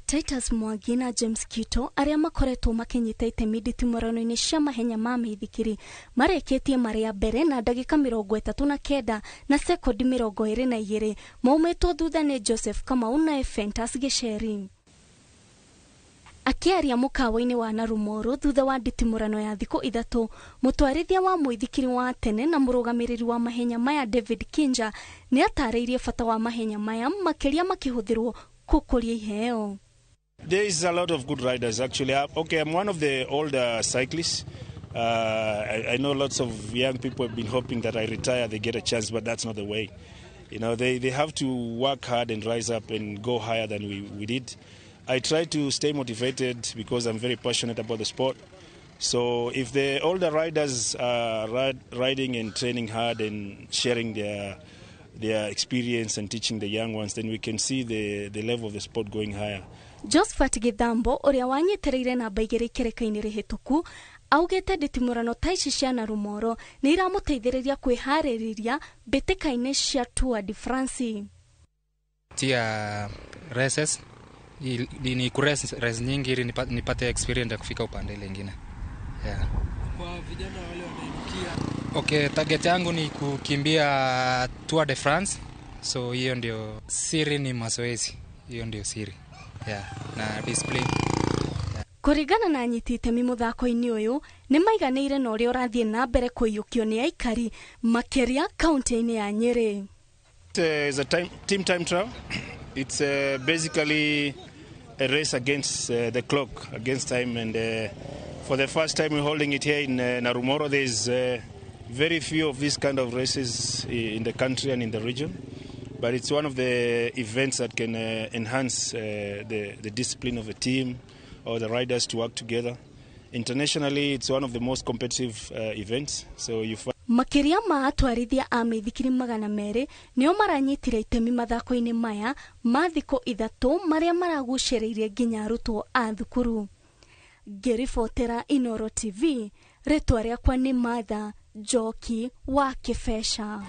Titus Mwangi na James Kito arĩa makoretwo makĩnyita itemi nditimũrano-inĩ cia mahenya ma mĩithikiri marĩkĩtie marĩ a mbere na ndagĩka 39 na sekondi 22, maumĩtwo thutha nĩ Joseph Kamau na Ephantus Gĩcheri. Akĩaria mũkawa-inĩ wa Narumoro thutha wa nditimũrano ya thikũ 3, mũtwarithia wa mũithikiri wa tene na mũrũgamĩrĩri wa mahenya maya David Kinja nĩ atarĩirie bata wa mahenya maya makĩria makĩhũthĩrwo gũkũria iheo. There is a lot of good riders actually. Okay, I'm one of the older cyclists. I know lots of young people have been hoping that I retire, they get a chance, but that's not the way. You know, they have to work hard and rise up and go higher than we did. I try to stay motivated because I'm very passionate about the sport. So if the older riders are riding and training hard and sharing their experience and teaching the young ones, then we can see the level of the sport going higher. Josephat Githambo ũrĩa wanyitĩrĩire namba 2 ikereka-inĩ rĩhĩtũku augĩte nditimũrano ta ici cia Narumoro nĩ iramũteithĩrĩria kwĩharĩrĩria mbĩtĩka-inĩ cia Tour de France. Tia races ni kurace race nyingi ili nipate experience ya kufika upande ile nyingine. Yeah. Kwa vijana wale wanainukia. Okay, target yangu ni kukimbia Tour de France. So hiyo ndio siri, ni mazoezi. Hiyo ndio siri. Yeah, na discipline. Yeah. Kũringana na anyiti itemi mũthako-inĩ ũyũ nĩ maiganĩire na ũrĩa ũrathiĩ na mbere kũiyũkio nĩ aikari makĩria kaunti-inĩ ya Nyĩrĩ. It's a team time trial. It's basically a race against the clock, against time, and for the first time we're holding it here in Narumoro. There's very few of these kind of races in the country and in the region, but it's one of the events that can enhance the discipline of the team or the riders to work together. Internationally, it's one of the most competitive events. So you find Makĩria ma atwarithia a mĩithikiri 200 nĩo maranyitire itemi mathako-inĩ maya ma thikũ 3 marĩa maragucĩrĩirie nginya arutwo a thukuru. Ngĩribotera Inooro TV, rĩtwa rĩakwa nĩ Martha Njoki wa Kĩbeca.